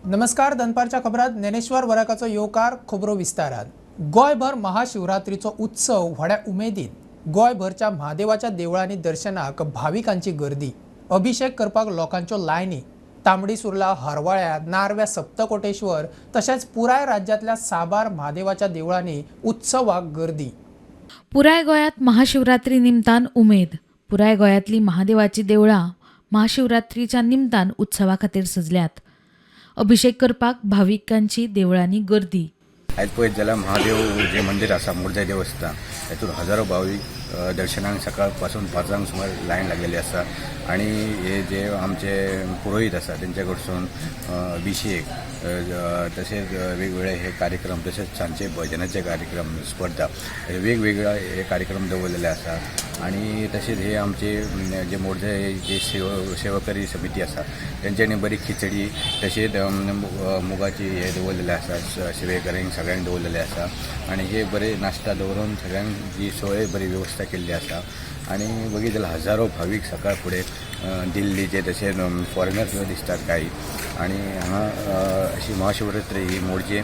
नमस्कार, दनपारच्या खबरात ज्ञानेश्वर वराकाचो येवकार. खबरो विस्तारान. गोंयभर महाशिवरात्रीचो उत्सव व्हड्या उमेदीन. गोंयभरच्या म्हादेवाच्या देवळांनी दर्शनाक भाविकांची गर्दी, अभिषेक करपाक लोकांच्यो लायनी. तांबडी सुर्ला, हरवळ्या, नार्व्या सप्तकोटेश्वर तशेंच पुराय राज्यांतल्या साबार म्हादेवाच्या देवळांनी उत्सवाक गर्दी. पुराय गोंयांत महाशिवरात्री निमतान उमेद. पुराय गोंयांतलीं महादेवाचीं देवळां महाशिवरात्रीच्या निमतान उत्सवा खातीर सजल्यात. अभिषेक करपाक भाविकांची देवळांनी गर्दी. आयज पळयत जाल्यार महादेव जे मंदीर आसा, मोरजे देवस्थान, हेतून हजारो भावीक दर्शनाक सकाळ पासून 5 सुमार लायन लागलेली आसा आणि हे जे आमचे पुरोहीत आसा, तेंच्या कडसून अभिषेक, तशेंच वेगवेगळे हे कार्यक्रम, तशेंच सांजचे भजनाचे कार्यक्रम, स्पर्धा, हे वेगवेगळे हे कार्यक्रम दवरलेले आसा. आणि तशेंच हे आमचे जे मोरजे जे सेवकरी समिती आसा, तेंच्यांनी बरी खिचडी तशेंच मुगाची हे दवरलेले आसा. सेवेकऱ्यांक सगळ्यांक दवरलेले आसा आणि हे बरे नाश्ता दवरून सगळ्यांक जी सोय, बरी वेवस्था केल्ली आसा. आणि बघित जाल्यार हजारो भावीक सकाळ फुडें दिल्लीचे तशेंच फॉरेनर्स सुद्दां दिसतात काही. आणि हांगा अशी महाशिवरात्री ही मोरजे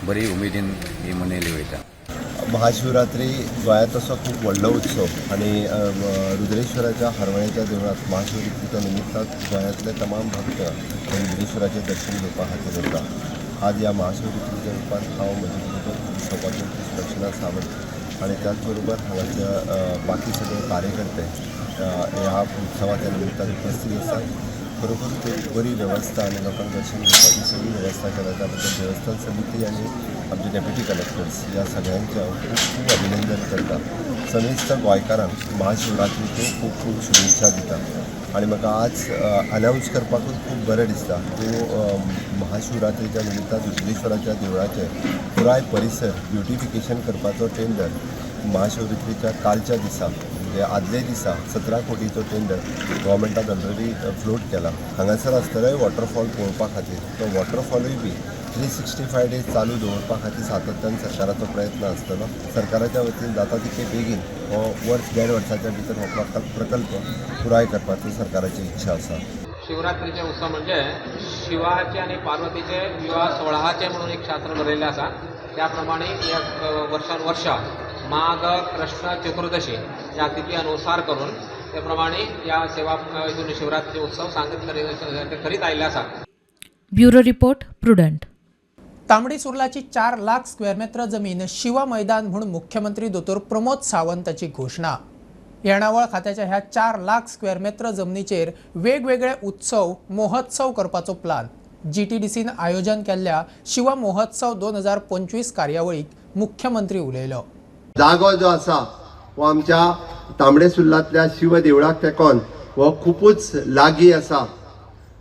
बरी उमेदीन ही मनयली वयता. महाशिवरात्री गोंयांत असो खूब व्हडलो उत्सव आनी रुद्रेश्वराच्या हरवळ्याच्या देवळांत महाशिवरात्रीच्या निमित्तान गोंयांतले तमाम भक्त हे रुद्रेश्वराचें दर्शन घेवपा खातीर येता. आज ह्या महाशिवरात्रीच्या रुपान हांव म्हजे बरोबर सभापती सुलक्षणा सावंत आनी त्याच बरोबर हांगाचे बाकी सगळे कार्यकर्ते ह्या उत्सवाच्या निमित्तान उपस्थित आसात. खरोखर एक बरी वेवस्था आनी लोकांक दर्शन घेवपाची सगळी वेवस्था केल्या, त्या बद्दल देवस्थान समिती आनी आमचे डेप्युटी कलेक्टर्स ह्या सगळ्यांचें हांव खूब खूब अभिनंदन करता. समेस्त गोंयकारांक महाशिवरात्रीच्यो खूब खूब शुभेच्छा दिता आनी म्हाका आज अनावन्स करपाकूच खूब बरें दिसता. तो महाशिवरात्रीच्या निमित्तान रुद्रेश्वराच्या देवळाचें पुराय परिसर ब्युटिफिकेशन करपाचो टेंडर महाशिवरात्रीच्या कालच्या दिसा, म्हणजे आदले दिसा, 17 कोटीचो टेंडर गव्हर्मेंटान ऑलरेडी फ्लोट केला. हांगासर आसतलोय वॉटरफॉल पळोवपा खातीर. तो वॉटरफॉलूय बी 365 डेज चालू दवरपा खातीर सातत्यान सरकाराचो प्रयत्न आसतलो. सरकाराच्या वतीन जाता तितके बेगीन हो वर्स देड वर्साच्या भितर हो प्रकल्प पुराय करपाचो सरकाराची इच्छा आसा. शिवरात्रीचे उत्सव म्हणजे शिवाचे आणि पार्वतीचे विवाह सोहळाचे म्हणून एक शास्त्र बरयल्लें आसा. त्या प्रमाणे एक वर्षान वर्षा माघ कृष्ण चतुर्दशी ह्या तिथी अनुसार करून ते प्रमाणे ह्या सेवा हितून शिवरात्रीचे उत्सव सांगत करीत आयिल्ले आसा. Bureau report, prudent. तांबडी सुर्लाची 4 लाख स्क्वेअर मेत्र जमीन शिवा मैदान म्हूण मुख्यमंत्री दोतोर प्रमोद सावंताची घोशणा. येणावळ खात्याच्या ह्या 4 लाख स्क्वेअर मेत्र जमनीचेर वेगवेगळे उत्सव महोत्सव करपाचो प्लान. जीटीडीसीन आयोजन केल्ल्या शिवा महोत्सव 2025 कार्यावळीक मुख्यमंत्री उलयलो. जागो जो आसा हो आमच्या तांबडे सुर्लांतल्या शिव देवळाक तेंकोन हो खुपूच लागीं आसा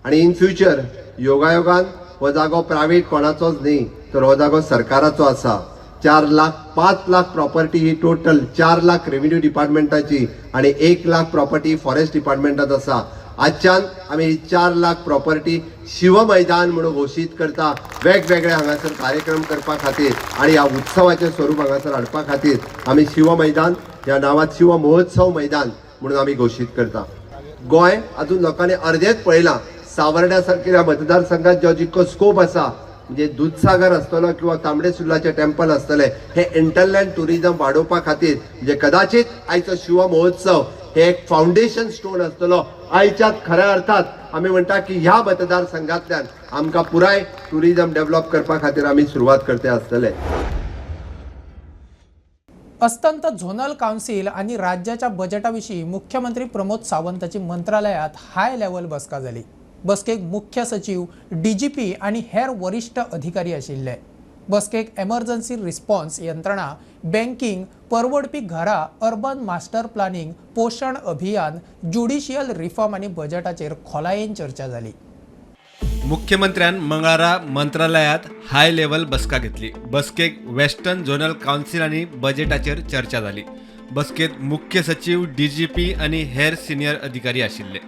आनी इन फ्युचर योगायोगान हो जागो प्रायवेट कोणाचोच न्ही, तर हो जागो सरकाराचो आसा. 4 लाख, 5 लाख प्रॉपर्टी ही टोटल 4 लाख रेव्हेन्यू डिपार्टमेंटाची आनी 1 लाख प्रॉपर्टी फॉरेस्ट डिपार्टमेंटात आसा. आजच्यान आमी ही 4 लाख प्रॉपर्टी शिव मैदान म्हणून घोशीत करता. वेगवेगळे हांगासर कार्यक्रम करपा खातीर आनी ह्या उत्सवाचें स्वरूप हांगासर हाडपा खातीर आमी शिव मैदान ह्या नांवात शिव महोत्सव मैदान म्हणून आमी घोशीत करता. गोंय अजून लोकांनी अर्देच पळयलां. सावर्ड्या सारकेल्या मतदारसंघात जो जितको स्कोप आसा, म्हणजे दुधसागर आसतलो किंवा तांबडे सुर्लाचे टेम्पल आसतले, हे इंटरलँड टुरिझम वाडोवपा खातीर म्हणजे कदाचित आयचो शिव महोत्सव हे एक फावंडेशन स्टोन आसतलो. आयच्यात खऱ्या अर्थात आमी म्हणटा की ह्या मतदारसंघातल्यान आमकां पुराय टुरिझम डेव्हलप करपा खातीर आमी सुरवात करते आसतले. अस्तंत झोनल काउन्सिल आणि राज्याच्या बजेटाविषयी मुख्यमंत्री प्रमोद सावंताची मंत्रालयात हाय लेवल बसका जाली. बसकेक मुख्य सचिव, डीजीपी आणि हेर वरिश्ठ अधिकारी आशिल्ले. बसकेक एमर्जन्सी रिस्पॉन्स यंत्रणा, बँकिंग, परवडपी घरां, अर्बन मास्टर प्लानिंग, पोशण अभियान, ज्युडिशियल रिफॉर्म आनी बजेटाचेर खोलायेन चर्चा जाली. मुख्यमंत्र्यान मंगळारा मंत्रालयात हाय लेवल बसका घेतली. बसकेक वेस्टर्न झोनल काउन्सिल आनी बजेटाचेर चर्चा जाली. बसकेत मुख्य सचीव, डीजीपी आनी हेर सिनियर अधिकारी आशिल्ले.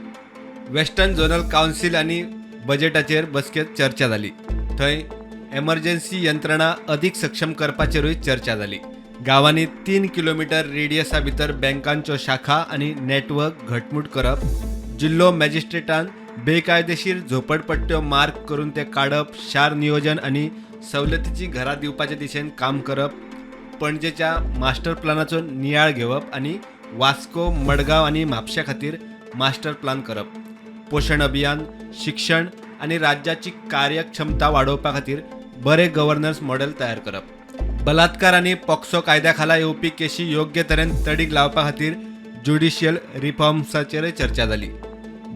वेस्टर्न झोनल काउन्सिल आनी बजेटाचेर बसकेत चर्चा जाली. थंय एमर्जन्सी यंत्रणा अदीक सक्षम करपाचेरूय चर्चा जाली. गांवांनी 3 किलोमिटर रेडियसा भितर बँकांच्यो शाखा आनी नेटवर्क घटमूट करप, जिल्लो मॅजिस्ट्रेटान बेकायदेशीर झोपडपट्ट्यो मार्क करून ते काडप, शार नियोजन आनी सवलतीची घरां दिवपाचे दिशेन काम करप, पणजेच्या मास्टर प्लानाचो नियाळ घेवप आनी वास्को, मडगांव आनी म्हापशा खातीर मास्टर प्लान करप, पोशण अभियान, शिक्षण आनी राज्याची कार्यक्षमता वाडोवपा खातीर बरे गव्हर्नन्स मॉडेल तयार करप, बलात्कार आनी पॉक्सो कायद्या खाला येवपी केशी योग्य तरेन तडीक लावपा खातीर ज्युडिशियल रिफॉर्म्साचेरय चर्चा जाली.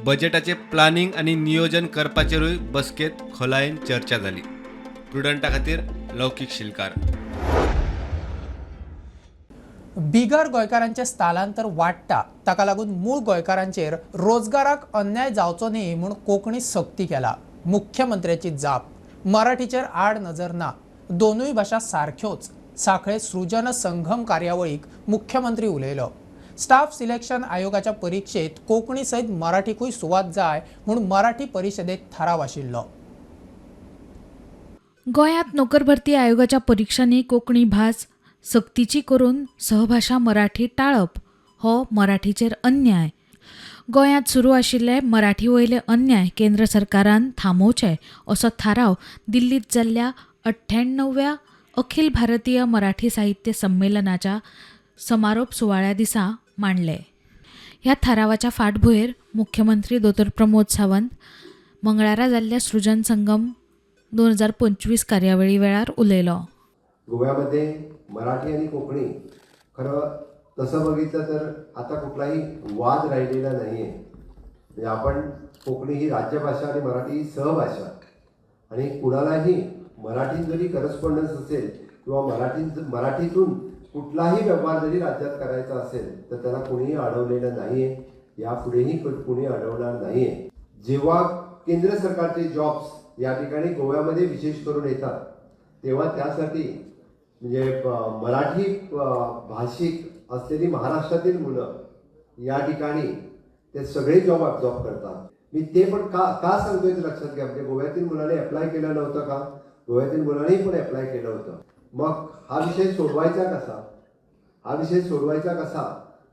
बजेटाचे प्लानिंग आनी नियोजन करपाचेरूय बसकेत खोलायेन चर्चा जाली. प्रुडंटा खातीर लौकीक शिलकार. बिगर गोंयकारांचें स्थलांतर वाडटा, ताका लागून मूळ गोंयकारांचेर रोजगाराक अन्याय जावचो न्ही म्हूण कोंकणी सक्ती केला. मुख्यमंत्र्याची जाप, मराठीचेर आड नजर ना, दोनूय भाशा सारख्योच. सांखळे सृजन संघम कार्यावळीक मुख्यमंत्री उलयलो. स्टाफ सिलेक्शन आयोगाच्या परिक्षेत कोंकणी सयत मराठीकूय सुवात जाय म्हूण मराठी परिशदेत थाराव आशिल्लो. गोंयांत नोकर भरती आयोगाच्या परिक्षांनी कोंकणी भास सक्तीची करून सहभाशा मराठी टाळप हो मराठीचेर अन्याय. गोंयांत सुरू आशिल्ले मराठी वयले अन्याय केंद्र सरकारान थांबोवचे असो थाराव दिल्लींत जाल्ल्या 98व्या अखिल भारतीय मराठी साहित्य संमेलनाच्या समारोप सुवाळ्या दिसा मांडले. ह्या थारावाच्या फाटभुंयेर मुख्यमंत्री दोतोर प्रमोद सावंत मंगळारा जाल्ल्या सृजन संगम 2025 कार्यावळी वेळार उलयलो. गोव्यामध्ये मराठी आणि कोकणी खरं तसं बघितलं तर आता कुठलाही वाद राहिलेला नाही आहे. म्हणजे आपण कोकणी ही राज्यभाषा आणि मराठी ही सहभाषा, आणि कुणालाही मराठीत जरी करस्पॉन्डन्स असेल किंवा मराठीतून कुठलाही व्यवहार जरी राज्यात करायचा असेल तर त्याला कुणीही अडवलेलं नाही आहे, यापुढेही कुणी अडवणार नाही आहे. जेव्हा केंद्र सरकारचे जॉब्स या ठिकाणी गोव्यामध्ये विशेष करून येतात तेव्हा त्यासाठी म्हणजे मराठी भाषिक असलेली महाराष्ट्रातील मुलं या ठिकाणी ते सगळे जॉब ॲब्झॉर्ब करतात. मी ते पण का का सांगतोय ते लक्षात घ्या. म्हणजे गोव्यातील मुलांनी अप्लाय केलं नव्हतं का? गोव्यातील मुलांनी पण अप्लाय केलं होतं. मग हा विषय सोडवायचा कसा? हा विषय सोडवायचा कसा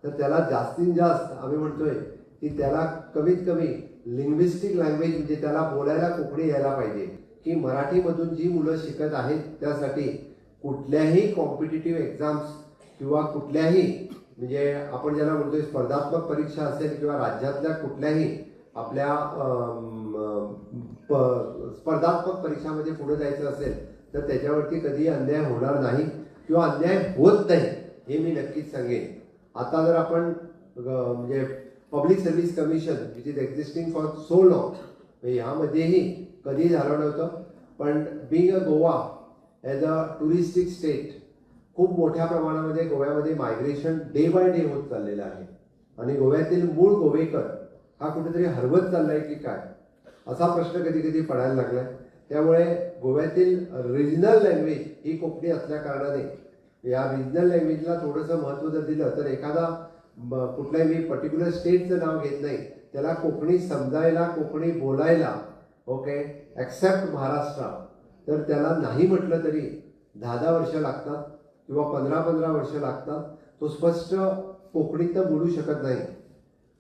तर त्याला जास्तीत जास्त आम्ही म्हणतोय की त्याला कमीत कमी लिंग्विस्टिक लँग्वेज म्हणजे त्याला बोलायला कोकणी यायला पाहिजे, की मराठीमधून जी मुलं शिकत आहेत त्यासाठी कुठल्याही कॉम्पिटेटिव्ह एक्झाम्स किंवा कुठल्याही म्हणजे आपण ज्याला म्हणतोय स्पर्धात्मक परीक्षा असेल किंवा राज्यातल्या कुठल्याही आपल्या स्पर्धात्मक परीक्षामध्ये पुढे जायचं असेल तर त्याच्यावरती कधीही अन्याय होणार नाही किंवा अन्याय होत नाही हे मी नक्कीच सांगेन. आता जर आपण म्हणजे public service commission which is existing for so long ह्यामध्येही कधी झालं नव्हतं, पण being a Goa as a touristic state खूप मोठ्या प्रमाणामध्ये गोव्यामध्ये मायग्रेशन डे बाय डे होत चाललेलं आहे आणि गोव्यातील मूळ गोवेकर हा कुठेतरी हरवत चालला आहे की काय असा प्रश्न कधी कधी पडायला लागला आहे. त्यामुळे गोव्यातील रिजनल लँग्वेज ही कोकणी असल्या कारणाने या रिजनल लँग्वेजला थोडंसं महत्त्व जर दिलं तर एखादा कुठल्याही मी पर्टिक्युलर स्टेटचं नाव घेत नाही, त्याला कोकणी समजायला, कोकणी बोलायला, ओके ॲक्सेप्ट महाराष्ट्र, तर त्याला नाही म्हटलं तरी 10-10 वर्ष लागतात किंवा 15-15 वर्ष लागतात. तो स्पष्ट कोकणीत तर बोलू शकत नाही,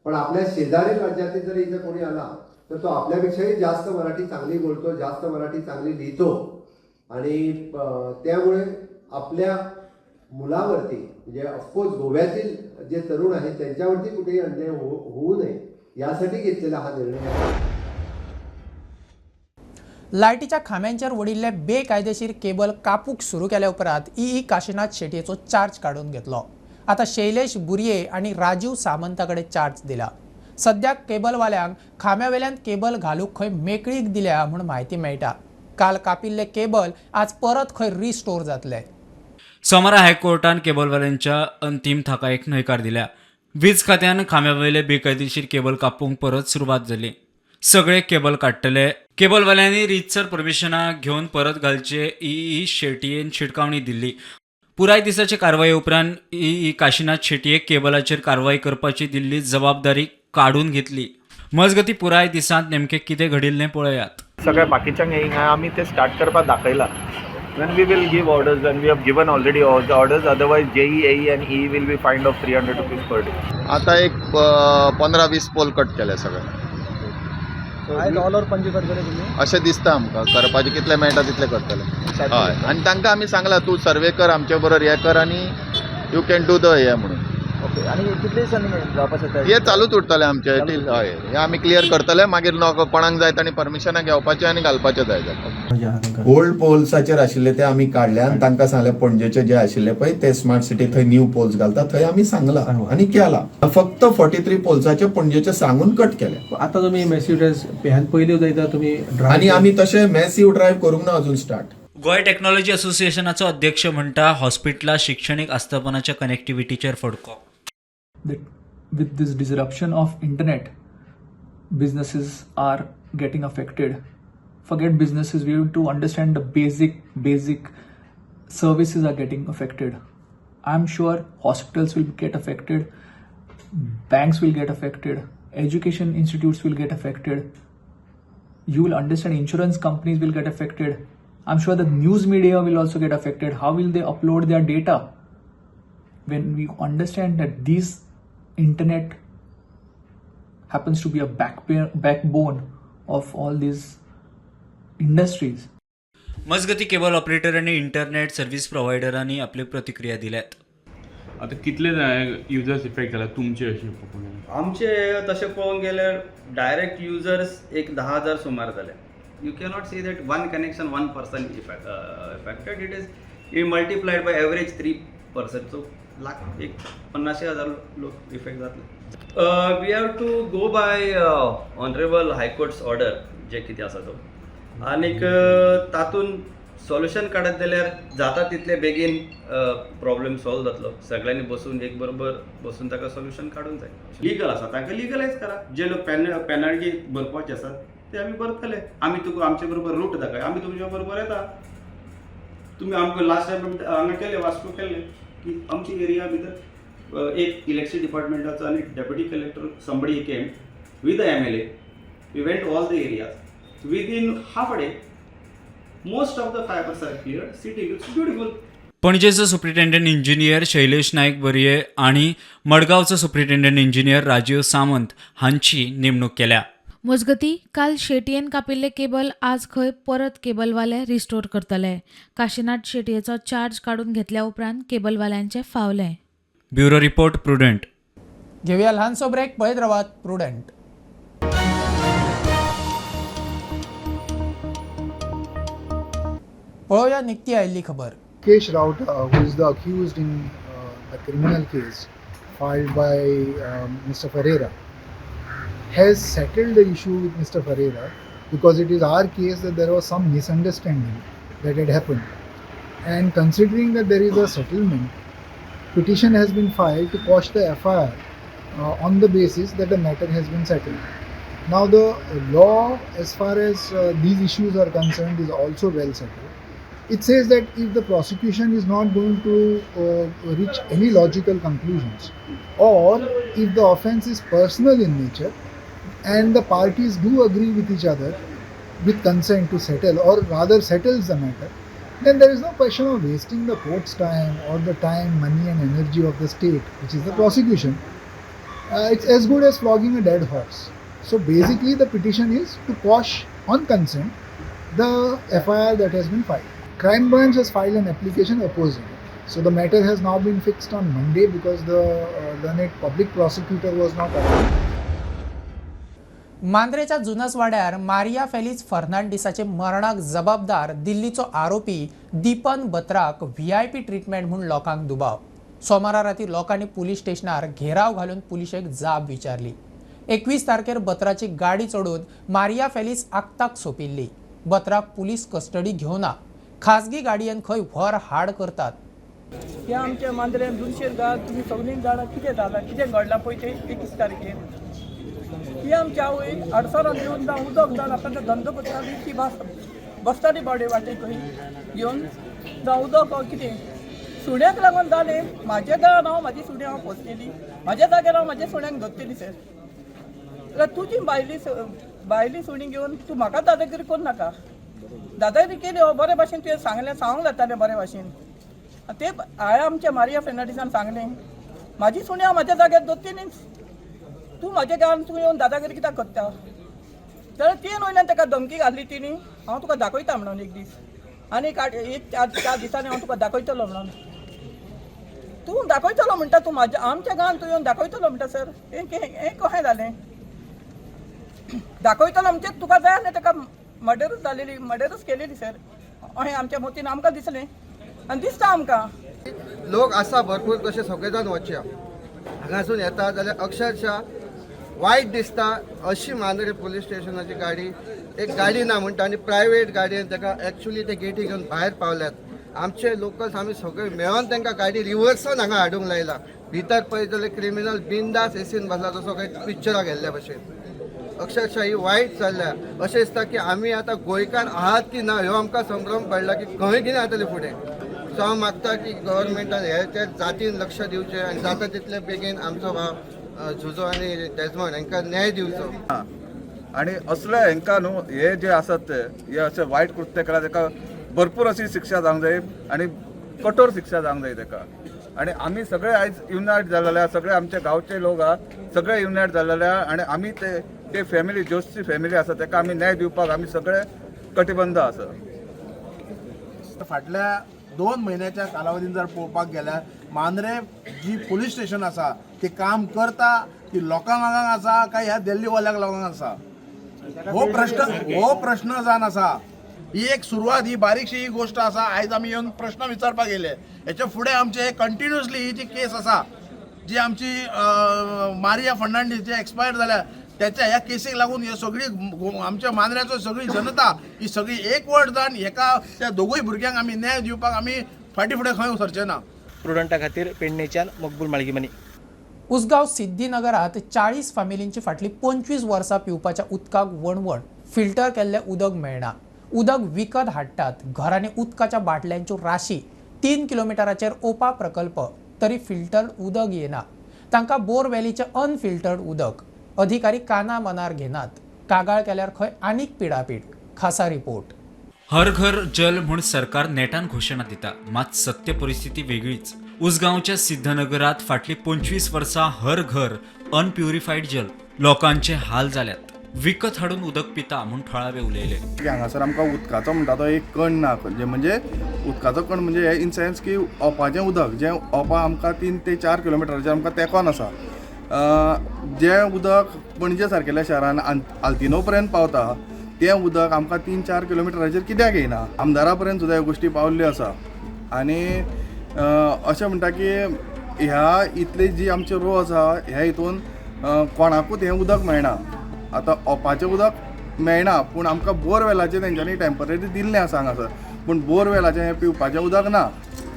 पण आपल्या शेजारील राज्यातील जर इथं कोणी आला तर तो आपल्यापेक्षाही जास्त मराठी चांगली बोलतो, जास्त मराठी चांगली लिहितो आणि त्यामुळे आपल्या मुलावरती म्हणजे ऑफकोर्स गोव्यातील जे तरुण आहेत त्यांच्यावरती कुठेही अन्याय होऊ नये यासाठी घेतलेला हा निर्णय आहे. लायटीच्या खांब्यांचेर वडिल्ले बेकायदेशीर केबल कापूक सुरू केल्या उपरांत ई काशीनाथ शेटयेचो चार्ज काडून घेतलो. आता शैलेश बुर्ये आनी राजीव सामंता कडेन चार्ज दिला. सद्याक केबलवाल्यांक खांब्यावेल्यान केबल घालूंक खंय मेकळीक दिल्या म्हूण म्हायती मेळटा. काल कापिल्ले केबल आज परत खंय रिस्टोर जातले. सोमारा हायकोर्टान केबलवाल्यांच्या अंतीम थाकायेक न्हयकार दिल्या. वीज खात्यान खांब्यावयले बेकायदेशीर केबल कापूंक परत सुरवात जाली. सगळे केबल काडटले. केबलवाल्यांनी रितसर परमिशनां घेवन परत घालचे ई शेटयेन शिटकावणी दिल्ली. पुराय दिसाचे कारवाये उपरांत ई काशीनाथ शेटयेक केबलाचेर कारवाय करपाची दिल्ली जबाबदारी काडून घेतली. मजगती पुराय दिसांत नेमकें कितें घडिल्लें पळयात. सगळ्या बाकीच्यांक हिंगा आमी ते स्टार्ट करपाक दाखयला. When we will give orders, when we have given already all the orders, otherwise JE, AE and E will be fined of 300 rupees per day. आता एक 15-20 पोल कट केले सगळे. आयज ऑल ओवर पणजी करतले तुमी? अशें दिसता आमकां. करपाचें कितलें मेळटा तितलें करतले. हय, आनी तांकां आमी सांगलां, तूं सर्वे कर आमचे बरोबर, हें कर आनी you can do the हें म्हणून. ओके, आनी कितले दिसांनी जावपाक शकता? हे चालूच उरतलें आमचें. हय, हे आमी क्लियर करतले. मागीर कोणाक जाय तांणी परमिशनां घेवपाचें आनी घालपाचें जाय जाल्यार. ओल्ड पोल्साचेर आशिल्ले ते आमी काडले आनी तांकां सांगले, पणजेचे जे आशिल्ले पळय ते स्मार्ट सिटी थंय न्यू पोल्स घालता, थंय आमी सांगला आनी केला. फक्त 43 पोल्साचे पणजेचे सांगून कट केले. आता तुम्ही मॅसिव्ह ड्रायव्ह ह्यान पयलीं जायता तुमी? आनी आमी तशें मॅसिव्ह ड्रायव्ह करूंक ना अजून स्टार्ट. गोंय टेक्नॉलॉजी असोसिएशनाचो अध्यक्ष म्हणटा, हॉस्पिटलां, शिक्षणीक आस्थापनाच्या कनेक्टिव्हिटीचेर फडको. That with this disruption of internet, businesses are getting affected. Forget businesses, we have to understand the basic basic services are getting affected. I'm sure hospitals will get affected, banks will get affected, education institutes will get affected. You will understand, insurance companies will get affected. I'm sure the news media will also get affected. How will they upload their data? When we understand that this internet happens to be a backbone of all these industries. मजगती, cable operator आणि internet service प्रोव्हायडरांनी आपल्यो प्रतिक्रिया दिल्यात. आतां कितले users effect जाला तुमचे अशें पळोवंक गेल्यार? आमचे तशें पळोवंक गेल्यार डायरेक्ट युजर्स एक 10,000 सुमार जाले. You cannot see that one connection, one person affected. It is E multiplied by average 3%, so lakh एक पन्नाशे हजार लोक इफेक्ट जातले. We have to go by honourable High Court's order जे कितें आसा तो, आनीक तातूंत सोल्युशन काडत जाल्यार जाता तितले बेगीन प्रॉब्लेम सॉल्व जातलो. सगळ्यांनी बसून, एक बरोबर बसून ताका सोल्युशन काडूंक जाय. लिगल आसा, तांकां लिगलायज करा. जे लोक पेनल्टी भरपाचे आसात ते आमी भरतले. आमी तुका आमचे बरोबर रूट दाखय, आमी तुमच्या बरोबर येता. तुमी आमकां लास्ट टायम हांगा केले, वास्को केल्ले की आमची एरिया भितर एक इलेक्शन डिपार्टमेंटाचो आनी deputy collector, somebody came with the MLA. We went all the areas. Within half a day, most of the fibers are cleared. City looks beautiful. पणजेचो superintendent engineer Shailesh Naik Barye आणि मडगांवचो superintendent engineer Rajiv Samant हांची नेमणूक केल्या. मजगती, काल शेटयेन कापिल्ले cable आज खंय परत केबलवाले restore करतले. काशीनाथ शेटयेचो चार्ज काडून घेतल्या उपरांत केबलवाल्यांचे फावले. Bureau report, prudent. घेऊया लहानसो ब्रेक. पळयत रावात प्रुडंट. पळोवया निकती आयिल्ली खबर. Mukesh Rauta, who is the accused in the criminal case filed by Mr. Ferreira, has settled the issue with Mr. Ferreira, because it is our case that there was some misunderstanding that had happened. And considering that there is a settlement, petition has been filed to quash the FIR on the basis that the matter has been settled. Now, the law, as far as these issues are concerned, is also well settled. It says that if the prosecution is not going to reach any logical conclusions, or if the offense is personal in nature, and the parties do agree with each other with consent to settle, or rather settles the matter, then there is no question of wasting the court's time or the time, money, and energy of the state, which is the prosecution. It's as good as flogging a dead horse. So basically, the petition is to quash on consent the FIR that has been filed. Crime branch has filed an application opposing it. So the matter has now been fixed on Monday because the learned public prosecutor was not around. मांद्रेच्या जुनसवाड्यार मारिया फेलिक्स फर्नांडिसाचे मरणाक जबाबदार दिल्लीचो आरोपी दीपन बत्राक VIP treatment म्हूण लोकांक दुबाव. सोमारा राती लोकांनी पुलीस स्टेशनार घेराव घालून पुलिशेक जाब विचारली. 21 तारखेर बत्राची गाडी चडून मारिया फेलिक्स आक्ताक सोंपिल्ली. बत्राक पुलीस कस्टडी घेवना, खाजगी गाडयेन खंय व्हर हाड करतात. हे आमच्या मांद्रें दुनशेर गांव, तुमी सगळीं जाणां कितें जालां, कितें घडलां पळय तें 21 तारखेर. ही आमची आवय आडसरां घेवन जावं उदक जावन आपलो धंदो करताली. ती भास बसताली बावडे वाटेक खंय घेवन जावं उदक कितें सुण्याक लागून जालें. म्हाज्या दारान हांव म्हाजी सुणी हांव पोसलेली, म्हाज्या जाग्यार हांव म्हाज्या सुण्याक धरतली सर. जाल्यार तुजी भायली सुणी घेवन तूं म्हाका दादागिरी करूं नाका. दादागिरी केली हो बरे भाशेन तुवें सांगलें, सांगूंक जातालें बरे भाशेन. ते हांवें आमच्या मारिया फेर्नांडीसान सांगलें, म्हाजी सुणी हांव म्हाज्या जाग्यार दवरतलीच. तूं म्हाज्या गांवांत तूं येवन दादागिरी कित्याक करता? जाल्यार 3 वयल्यान ताका धमकी घातली तिणी, हांव तुका दाखयता म्हणून एक दीस आनी एक 4 दिसांनी हांव तुका दाखयतलो म्हणून. तूं दाखयतलो म्हणटा, तूं म्हाज्या आमच्या गांवांत तूं येवन दाखयतलो म्हणटा सर. हें कशें जालें? दाखयतलो म्हणजे तुका जाय आसलें ताका मर्डरूच जालेली, मर्डरूच केलेली सर. अशें आमच्या मतीन आमकां दिसलें आनी दिसता आमकां. लोक आसा भरपूर तशे सगळे जाण वचया हांगासून येता जाल्यार अक्षरशः वायट दिसता. अशी मांद्रे पुलीस स्टेशनाची गाडी एक गाडी ना म्हणटा आनी प्रायवेट गाडयेन ताका एक्चुली ते गेटी घेवन भायर पावल्यात. आमचे लोकल्स आमी सगळे मेळोन तांकां गाडी रिवर्सान हांगा हाडूंक लायला. भितर पळयत जाल्यार क्रिमिनल बिंदास एसीन बसला तसो काही पिक्चराक गेल्ल्या भशेन. अक्षरशः ही वायट चल्ल्या. अशें दिसता की आमी आतां गोंयकार आहात की ना ह्यो आमकां संभ्रम पडला की खंय कितें जातलें फुडें. सो हांव मागता की गव्हर्मेंटान हे त्या जातीन लक्ष दिवचें आनी जाता तितले बेगीन आमचो भाव झुजो आनी डेजमंड हांकां न्याय दिवचो. आनी असले हांकां न्हू हे जे आसात ते हे अशे वायट कृत्य केला ताका भरपूर अशी शिक्षा जावंक जाय आनी कठोर शिक्षा जावंक जाय ताका. आनी आमी सगळे आयज युनायट जालेले आहा, सगळे आमचे गांवचे लोक आहा, सगळे युनायट जालेले आहा आनी आमी ते फॅमिली जोशची फॅमिली आसा ताका आमी न्याय दिवपाक आमी सगळे कटिबंद आसा. फाटल्या 2 म्हयन्याच्या कालावधीन जर पळोवपाक गेल्यार मांद्रे जी पुलीस स्टेशन आसा ती काम करता ती लोकांक आसा काय ह्या दिल्लीवाल्याक लोकांक आसा, हो प्रश्न जावन आसा. ही एक सुरवात, ही बारीकशी ही गोश्ट आसा. आयज आमी येवन प्रश्न विचारपाक येयले. हेच्या फुडें आमचे कंटिन्युअसली ही जी केस आसा जी आमची मारिया फर्नांडीस जी एक्सपायर जाल्या त्याच्या ह्या केसीक लागून हे सगळी आमच्या मांद्र्याचो सगळी जनता ही सगळी एकवट जावन हेका त्या दोगूय भुरग्यांक आमी न्याय दिवपाक आमी फाटीं फुडें खंय सरचे ना. प्रुडंटा खातीर पेडणेच्यान मकबूल माळगीमनी. उसगांव सिद्धीनगरात 40 फामिलींची फाटली 25 वर्सां पिवपाच्या उदकाक वणवण, फिल्टर केल्लें उदक मेळना, उदक विकत हाडटात, घरांनी उदकाच्या बाटल्यांच्यो राशी, 3 किलोमिटराचेर ओपा प्रकल्प तरी फिल्टर उदक येना, तांकां बोरवेलीचें अनफिल्टर्ड उदक, अधिकारी काना मनार घेनात, कागाळ केल्यार खंय आनीक पिडापीड. खासा रिपोर्ट. हर घर जल म्हूण सरकार नेटान घोशणा दिता, मात सत्य परिस्थिती वेगळीच. उसगांवच्या सिद्धनगरात फाटली 25 वर्सां हर घर अनप्युरिफायड जल, लोकांचे हाल जाल्यात, विकत हाडून उदक पिता म्हूण थळावे उलयले. हांगासर आमकां उदकाचो म्हणटा तो एक कण ना, म्हणजे उदकाचो कण म्हणजे हे इन सेन्स की ओपाचें उदक जें ओपा आमकां 3 ते 4 किलोमिटराचेर आमकां तेंकोन आसा, जें उदक पणजे सारकेल्या शहरान आल्तिनो पर्यंत पावता तें उदक आमकां 3-4 किलोमिटराचेर कित्याक येयना. आमदारा पर्यंत सुद्दां ह्यो गोश्टी पावल्ल्यो आसा. आनी अशें म्हणटा की ह्या इतली जी आमची रो आसा ह्या हितून कोणाकूच हें उदक मेळना. आतां ओपाचें उदक मेळना पूण आमकां बोरवेलाचें तेंच्यांनी टेम्पररी दिल्लें आसा हांगासर, पूण बोरवेलाचें हें पिवपाचें उदक ना.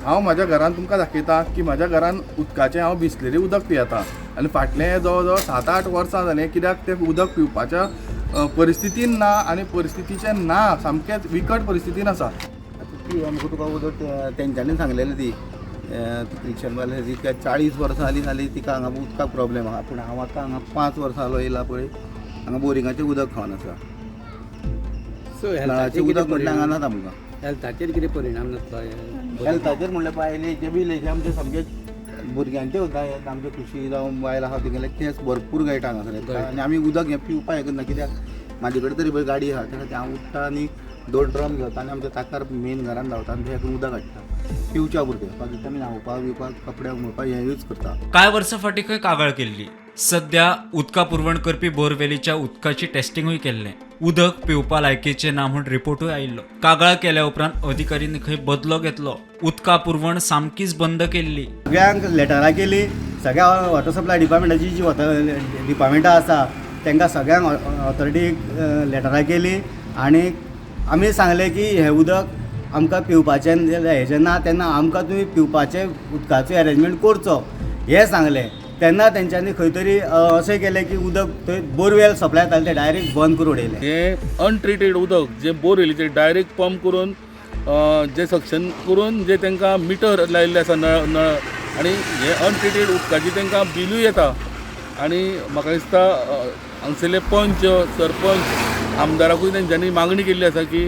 हांव म्हाज्या घरान तुमकां दाखयता की म्हाज्या घरान उदकाचें हांव बिसलेरी उदक पियेता आनी फाटलें जवळ जवळ 7-8 वर्सां जालें कित्याक तें उदक पिवपाच्या परिस्थितीन ना आनी परिस्थितीचें ना, सामकेंच विकट परिस्थितीन आसा. आमकां तुका उदक तेंच्यांनी सांगलेलें ती रिक्षावाले ती 40 वर्सां जालीं जाली तिका हांगा उदकाक प्रॉब्लेम आहा, पूण हांव आतां हांगा 5 वर्सां जालो येयला पळय हांगा बोरिंगाचें उदक खावन आसा. नळाचें उदक म्हटल्यार हांगा नात आमकां. हेल्थाचेर कितें परिणाम जातलो? हेल्थाचेर म्हणल्यार बायलेचे बिलेचे आमचे सामके भुरग्यांचे सुद्दां आमचे खुशी जावं बायल आसा तेगेले केंस भरपूर गळटा हांगासर आनी आमी उदक हें पिवपाक हें करना कित्याक म्हाजे कडेन तरी पळय गाडी आसा त्या खातीर हांव उठ्ठा आनी 2 ड्रम घेता आनी आमच्या ताकार मेन घरान धांवता आनी थंय उदक हाडटा पिवच्या पुरतें, बाकी आमी न्हांवपाक बिवपाक कपड्याक म्हणपाक हें यूज करता. कांय वर्सां फाटीं खंय कागाळ केल्ली. सध्या उदका पुरवण करपी बोरवेलीच्या उदकाची टेस्टिंगूय केल्लें, उदक पिवपा लायकीचें ना म्हूण रिपोर्टूय आयिल्लो. कागाळ केल्या उपरांत अधिकाऱ्यांनी खंय बदलो घेतलो, उदका पुरवण सामकीच बंद केल्ली. सगळ्यांक लेटरां केली, सगळ्या वॉटर सप्लाय डिपार्टमेंटाची जी डिपार्टमेंटां आसा तांकां सगळ्यांक ऑथॉरिटीक लेटरां केली आनी आमी सांगलें की हें उदक आमकां पिवपाचें हेजें ना, तेन्ना आमकां तुमी पिवपाचें उदकाचो एरेंजमेंट करचो हें सांगलें. तेन्ना तेंच्यांनी खंय तरी अशें केलें की उदक थंय बोरवेल सप्लाय जातालें तें डायरेक्ट बंद करून उडयलें. हें अनट्रिटेड उदक जें बोरवेलीचें डायरेक्ट पंप करून जें सक्शन करून जें तांकां मिटर लायिल्लें आसा नळ नळ आनी हें अनट्रिटेड उदकाचें तांकां बिलूय येता. आनी म्हाका दिसता हांगसरले पंच सरपंच आमदाराकूय तेंच्यांनी मागणी केल्ली आसा की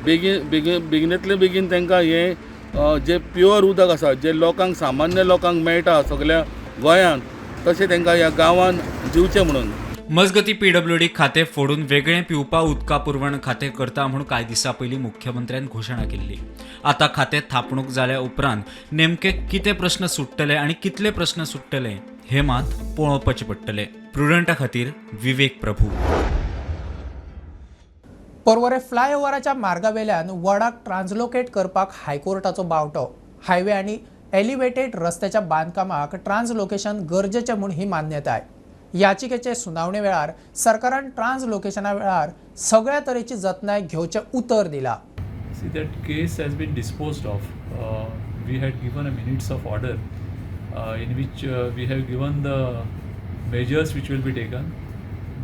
बेगीन बेगीन बेगिनांतले बेगीन तांकां हें जें प्युअर उदक आसा जें लोकांक सामान्य लोकांक मेळटा सगळ्या गोंयांत तशें तांकां ह्या गांवांत दिवचें म्हणून. मजगतीं पीडब्ल्यूडी खातें फोडून वेगळें पिवपा उदका पुरवण खातें करता म्हूण कांय दिसां पयलीं मुख्यमंत्र्यान घोशणा केल्ली. आतां खातें थापणूक जाल्या उपरांत नेमके कितें प्रस्न सुट्टले आनी कितले प्रस्न सुट्टले हे मात पळोवपाचें पडटलें. प्रुडंटा खातीर विवेक प्रभू. पर्वरे फ्लायओव्हराच्या मार्गावेल्यान वडाक ट्रान्सलोकेट करपाक हायकोर्टाचो बावटो. हायवे आनी एलिवेटेड रस्त्याच्या बांदकामाक ट्रान्सलोकेशन गरजेचें म्हूण ही मान्यताय. याचिकेचे सुनावणे वेळार सरकारान ट्रान्सलोकेशना वेळार सगळ्या तरेची जतनाय घेवचें उतर दिला. See, that case has been disposed of. We had given a minutes of order in which we have given the measures which will be taken,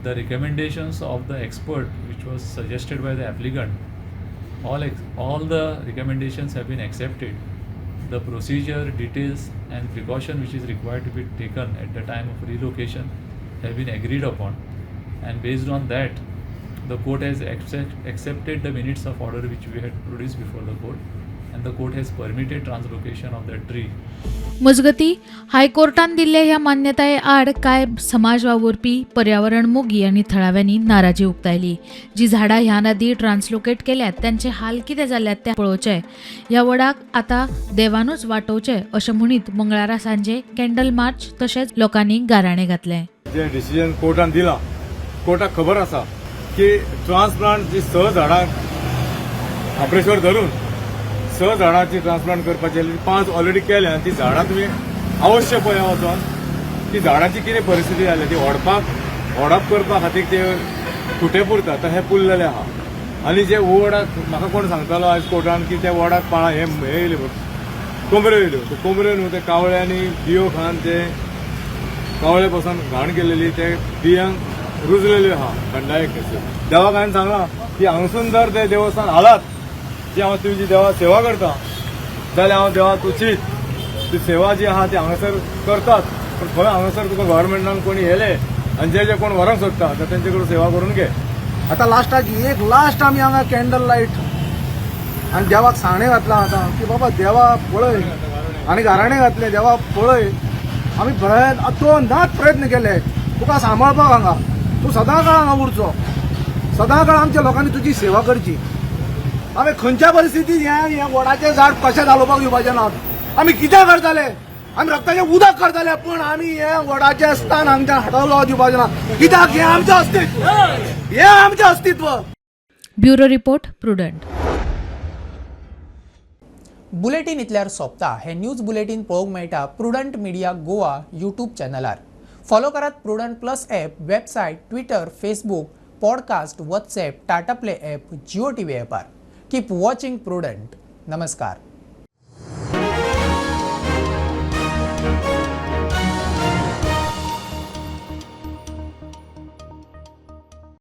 the recommendations of the expert which was suggested by the applicant. All the recommendations have been accepted. The procedure, details and precaution which is required to be taken at the time of relocation have been agreed upon, and based on that the court has accepted the minutes of order which we had produced before the court, and the court has permitted translocation of that tree. मजगती हायकोर्टान दिल्ल्या ह्या मान्यताये आड कांय समाज वावुरपी, पर्यावरण मोगी आनी थळाव्यांनी नाराजी उक्तायली. जी झाडां ह्या आदीं ट्रान्सलोकेट केल्यात तांचे हाल कितें जाल्यात ते पळोवचे. ह्या वडाक आतां देवानूच वाटोवचे अशें म्हणीत मंगळारा सांजे कॅन्डल मार्च तशेंच लोकांनी गाराणें घातलें. जें डिसिजन कोर्टान दिलां, कोर्टाक खबर आसा की ट्रान्सप्लांट जी 6 झाडां खाप्रेश्वर धरून 6 झाडांची ट्रान्सप्लांट करपाची आसली, 5 ऑलरेडी केल्या आनी ती झाडां तुमी अवश्य पळया वचोन ती झाडांची कितें परिस्थिती जाल्या, ती व्हडप करपा खातीर ते खुटे पुरता तर हे पुरलेले आहा. आनी जे वडाक म्हाका कोण सांगतालो आयज कोर्टान की त्या वडाक पाळां हे येयल्यो कोंबऱ्यो येयल्यो, त्यो कोंबऱ्यो न्हू ते कावळ्यांनी बियो खावन ते कावळे पासून घाण केलेली ते बियांक रुजलेल्यो आहा थंडायेक. देवाक हांवें सांगलां की हांगसून जर ते देवस्थान हालात जी हांव तुजी देवा सेवा करता जाल्यार हांव देवा तुजीच ती सेवा जी आहा ती हांगासर करतात, पूण खंय हांगासर तुका गव्हर्मेंटान कोणी येले आनी जे जे कोण व्हरोंक सोदता तर तेंचे कडेन सेवा करून घे. आतां लास्टाक एक लास्ट आमी हांगा कॅन्डल लायट आनी देवाक सांगणें घातलां आतां की बाबा देवा पळय, आनी गाराणें घातलें देवा पळय, आमी अतोनात प्रयत्न केले तुका सांबाळपाक, हांगा तूं सदां काळ हांगा उरचो, सदां काळ आमच्या लोकांनी तुजी सेवा करची. आमी खंयच्या परिस्थितीत हें हें वडाचें झाड कशें घालोवपाक दिवपाचें ना. आमी कितें करताले, आमी रक्ताचें उदक करताले, पूण आमी हें वडाचें स्थान हांगच्यान हटवलो दिवपाचें ना. कित्याक हें आमचें अस्तित्व, हें आमचें अस्तित्व. Bureau report, Prudent. Bulletin इतल्यार सोंपता. हे न्यूज बुलेटीन पळोवंक मेळटा प्रुडंट मिडिया गोवा यूट्यूब चॅनलार. फॉलो करात Prudent plus app, website, Twitter, Facebook, podcast, WhatsApp, Tata Play app, Jio TV ॲपार. Keep watching Prudent. नमस्कार.